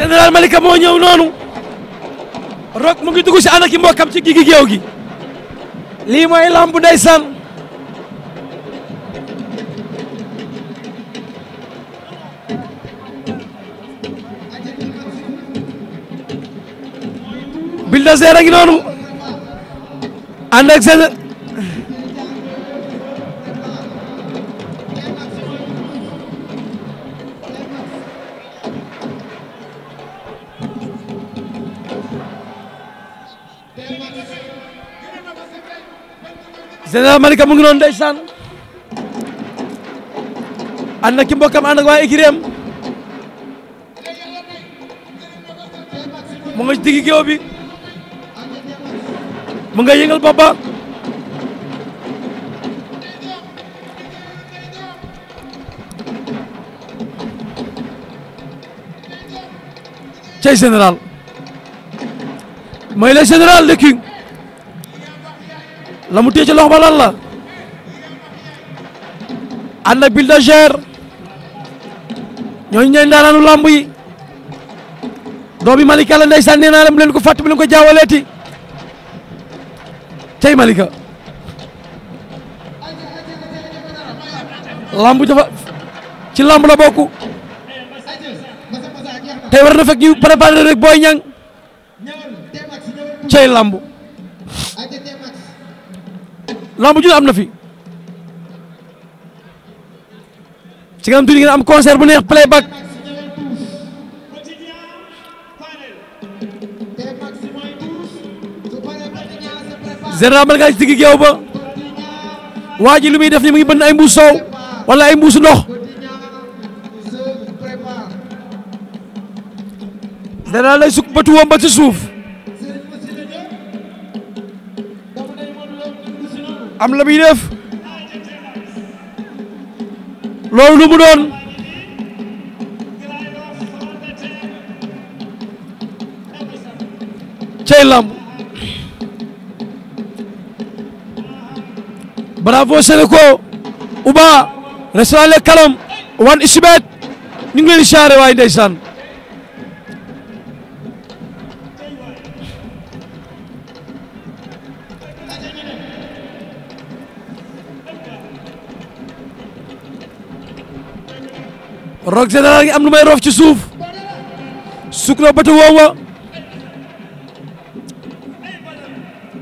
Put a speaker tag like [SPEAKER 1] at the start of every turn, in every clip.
[SPEAKER 1] Général Malika moo ñëw noonu Rock mu ngi dugg si ànd ak mbokkam ci gigi géew gi lii mooy lamb ndeysaan Bulldozer a ngi noonu ànd ak seen Général Malika mu ngi noonu ndeysaan ànd ak ki mbokkam ànd ak waa écurie-am mu nga ci diggi géew bi mu nga yëngal bopp ba cey général mooy le général de King la mu téye ci loxo ba lan la ànd ak Bulldozer ñooñu ñooy ndaanaanu lamb yi doomi Malika la ndeysaan nee naa leen bu leen ko fàtte bu leen ko jaawaleeti tey Malika lamb dafa ci lamb la bokk tey war na fekk ñu préparé rek Boy Niang cey lamb lamb ju am na fi ci kanam tuuti ngeen am concert bu neex playback Général Malika ci digg géew ba waa ji lu muy def ni mu ngi bënn ay mbuus soow wala ay mbuusu ndox Général lay sukk bëtu woom ba ci suuf am la muy def loolu lu mu doon cey lamb bravo Sénéko Uba restaurant Le Kalom wan isubet ñu ngi leen di siyaare waay ndeysaan Rock Général ngi am lu may roof ci suuf sukk na bëtu woowa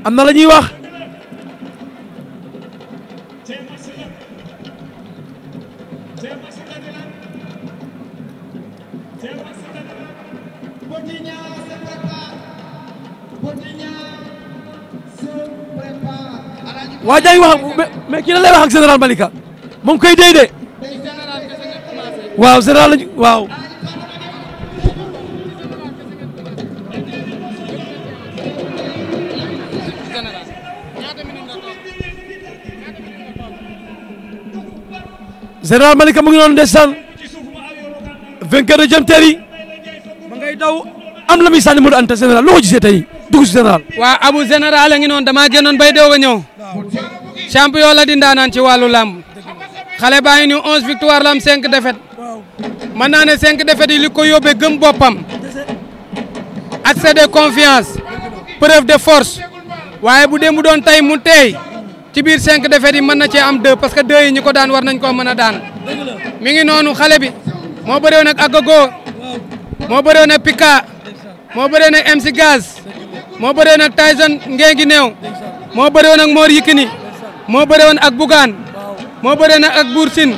[SPEAKER 1] am na la ñuy wax waa jaa ngi wax mais kii la lay wax ak Général Malika moom koy dey de waaw Général lañu waaw Général Malika mu ngi noonu ndeysaan vainqueur de Diam Terry ma ngay daw am la muy sànni Modou Anta Général loo ko gisee tey dugg si Général
[SPEAKER 2] waaw Abu Général a ngi noonu damaa génnoon bay doog a ñëw champion la di ndaanaan ci wàllu lamb xale baa ngi ni 11 victoire la am 5 défaites mën naa ne 5 défaites yi li ko yóbbee gëm boppam accès de confiance preuve de force waaye bu dee mu doon tey mu teey ci biir 5 défaites yi mën na cee am 2 parce que 2 yi ñi ko daan war nañ koo mën a daan mi ngi noonu xale bi moo bëree woon ak Agogo moo bëree woon ak Pika moo bëree woon ak MC Gaz moo bëree woon ak Tyson Ngengi Neew moo bëree woon ak Mor Yikini moo bëree woon ak Bougane moo bëree woon ak Bour Sine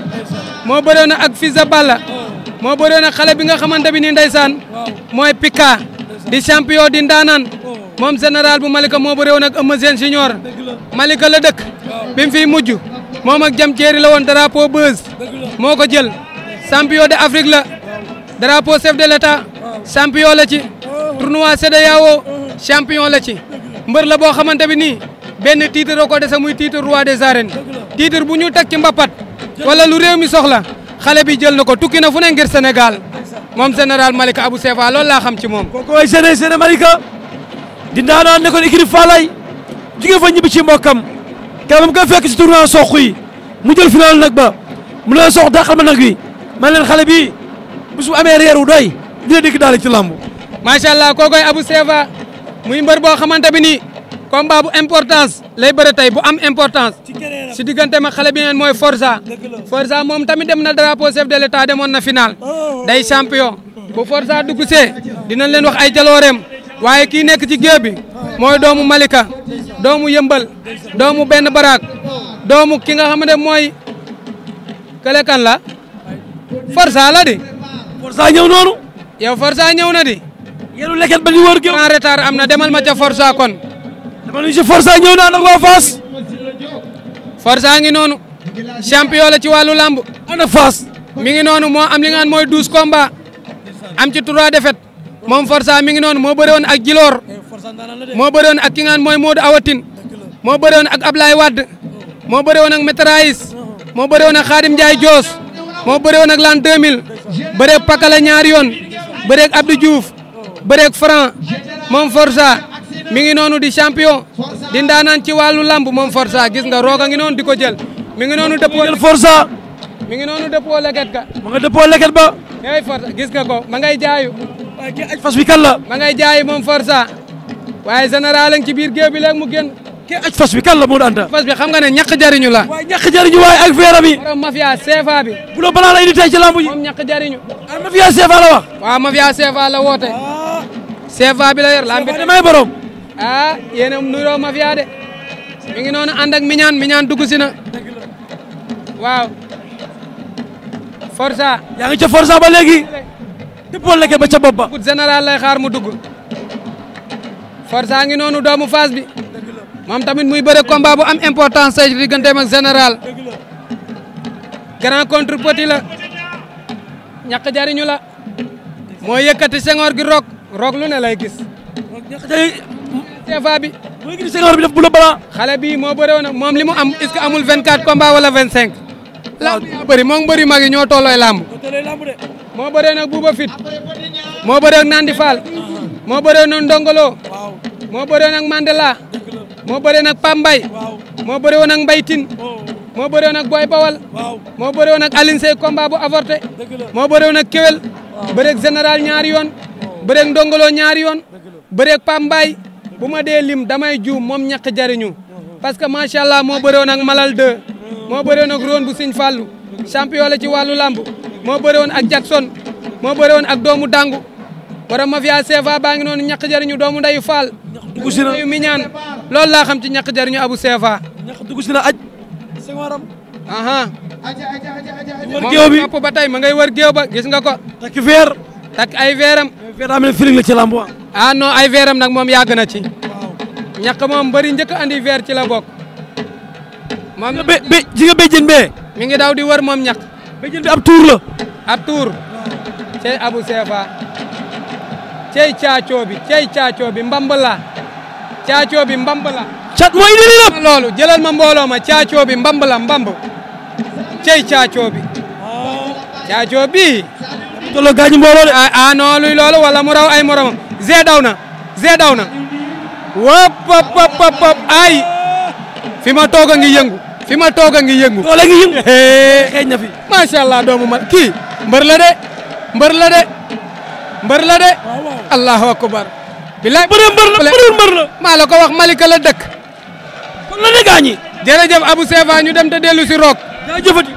[SPEAKER 2] moo bëree woon ak Fils de Balla moo bëree woon ak xale bi nga xamante bi ni ndeysaan mooy Pika di champion di ndaanaan moom Général bu Malika moo bëree woon ak Eumeu Sène Junior Malika la dëkk bi mu fiy mujj moom ak Diam Terry la woon drapeau Beuz moo ko jël champion de Afrique la drapeau chef de l'état champion la ci tournoi CEDEAO champion la ci mbër la boo xamante bi nii benn titre ko dese muy titre roi des arènes titre bu ñu teg ci mbapat wala lu réew mi soxla xale bi jël na ko tukki na fu ne ngir Sénégal moom Général Malika Abou Sefa loolu laa xam ci moom.
[SPEAKER 1] kooku ay Général Malika di ndaanaan nekkoon écurie Falaye jugee fa ñibbi ci mbokkam keroog mu koy fekk ci tournoi soq yi mu jël final nag ba mu leen sox dàqal ma nag wi man leen xale bi bu su amee reer wu doy dina dikk daal ci lamb.
[SPEAKER 2] macha allah kookoy Abou Seva muy mbër boo xamante bi nii combat bu importance lay bëre tey bu am importance si diggante ma xale bi ngeen mooy Forza. Forza moom tamit dem na drapeau chef de l'état demoon na final day champion bu Forza dugg see dinañ leen wax ay jalooreem waaye kii nekk ci géew bi mooy doomu Malika doomu Yëmbal doomu Benn Baraak doomu ki nga xamante mooy kële kan la Forza la di.
[SPEAKER 1] Forza ñëw noonu.
[SPEAKER 2] yow Forza ñëw na di.
[SPEAKER 1] yéen leket ba di wër géew.
[SPEAKER 2] en retard am na demal ma ca Forza kon.
[SPEAKER 1] dama nu si Forza ñëw naa nag waa Fass.
[SPEAKER 2] Forza ngi noonu champion la ci wàllu lamb.
[SPEAKER 1] ana Fass.
[SPEAKER 2] mi ngi noonu moo am li nga xam mooy 12 combats am ci 3 défaites moom Forza mi ngi noonu moo bëre woon ak Djilor moo bëre woon ak ki nga xam mooy Modou Awatine moo bëre woon ak Ablaye Wade moo bëre woon ak Métraïs moo bëre woon ak Khadim Ndiaye Dios moo bëre woon ak l'an 2000 bëreeg Pakala ñaari yoon bëreeg Abdou Diouf bëreeg Franc moom Forza mi ngi noonu di champion di ndaanaan ci wàllu lamb moom Forza gis nga roog a ngi noonu di ko jël mi ngi noonu dëppoo
[SPEAKER 1] Forza.
[SPEAKER 2] mi ngi noonu dëppoo leket ka.
[SPEAKER 1] ma nga dëppoo leket ba.
[SPEAKER 2] hey Forza gis nga ko ma ngay jaayu.
[SPEAKER 1] waaye kii aj fas bi kan la.
[SPEAKER 2] ma ngay jaayu moom Forza waaye général ci biir géew bi léegi mu génn.
[SPEAKER 1] kii aj fas bi kan la Modou Anta.
[SPEAKER 2] fas bi xam nga ne ñàkk jariñu la.
[SPEAKER 1] waaye ñàkk jariñu waaye ak veeram yi.
[SPEAKER 2] borom mafia CFA bi.
[SPEAKER 1] bu la balaa la indi tey ci lamb ji.
[SPEAKER 2] moom ñàkk jariñu.
[SPEAKER 1] ah mafia CFA la wax.
[SPEAKER 2] waaw mafia CFA la woote. CFA bi la yor lamb bi
[SPEAKER 1] damay borom.
[SPEAKER 2] ah yéen a nuroo mafia de mi ngi noonu ànd ak miñaan dugg si na waaw Forza.
[SPEAKER 1] yaa ngi ca Forza ba léegi. dëppoo leket ba ca bopp ba.
[SPEAKER 2] général lay xaar mu dugg. Forza ngi noonu doomu Fass bi. moom tamit muy bëre combat bu am importance say digganteem ak général. grand contre petit la. ñàkk jariñu la. moo yëkkati sengoor gi roog lu ne lay gis. CFA bi.
[SPEAKER 1] mooy gis sengoor bi def bu la balaa.
[SPEAKER 2] xale bi moo bëre woon moom li mu am est-ce que amul 24 combat wala 25. lamb yaa bëri moom bëri mag yi ñoo tollooy lamb. moo bëree nag Bouba Fit. moo bëree ak Nandi Fall. moo bëree nag Ndongolo. moo bëree nag Mandela. moo bëree nag Pambay. moo bëree woon ak Mbaytin. moo bëree woon ak Boy Bawal. moo bëree woon ak Aline Sey combat bu avorté. moo bëree woon ak Kewel. bëreeg général ñaari yoon. bëreeg Ndongolo ñaari yoon. bëreeg Pambay. bu ma dee lim damay juum moom ñàkk jariñu. parce que macha allah moo bëree woon ak Malal 2. moo bëree woon ak Ron bu Sine Fallou. champion la ci wàllu lamb. moo bëree woon ak Jackson. moo bëree woon ak doomu Dangu. borom mafia CFA baa ngi noonu ñàkk jariñu doomu ndayu Fall.
[SPEAKER 1] dugg si na
[SPEAKER 2] ndayu Miñaan loolu laa xam ci ñàkk jariñu Abou CFA.
[SPEAKER 1] ñàkk dugg si na aj. sengoram.
[SPEAKER 2] wër géew bi moom ba tey ma ngay wër géew ba gis nga ko.
[SPEAKER 1] takk veer.
[SPEAKER 2] takk ay veeram.
[SPEAKER 1] veer daa mel ne feeling la ci lamb wa.
[SPEAKER 2] ah non ay veeram nag moom yàgg na ci. ñàkk moom bëri njëkk andi veer ci la bokk. moom
[SPEAKER 1] ji nga béjjën bee.
[SPEAKER 2] mi ngi daw di wër moom ñàkk.
[SPEAKER 1] béjjën bi ab tuur la.
[SPEAKER 2] ab tuur. cey Abou CFA. cey caacoo bi mbambala. caacoo bi mbambala.
[SPEAKER 1] cat mooy indi li nag.
[SPEAKER 2] loolu jëlal ma mbooloo ma caacoo bi mbambala mbamb. cey caacoo bi. caacoo bi.
[SPEAKER 1] tolloo gaañu mbooloo de.
[SPEAKER 2] ah non luy loolu wala mu raw ay moromam. Zé daw na. wop ay. fi ma toog a ngi yëngu.
[SPEAKER 1] doole ngi yëngu. xeeñ na fi.
[SPEAKER 2] macha allah doomu ma kii. mbër la de. allahu akbar. bilaay
[SPEAKER 1] mbër la.
[SPEAKER 2] maa la ko wax Malika la dëkk.
[SPEAKER 1] kon la de gaañi.
[SPEAKER 2] jërëjëf Abou CFA ñu dem te dellu si roog.
[SPEAKER 1] jaajëfati.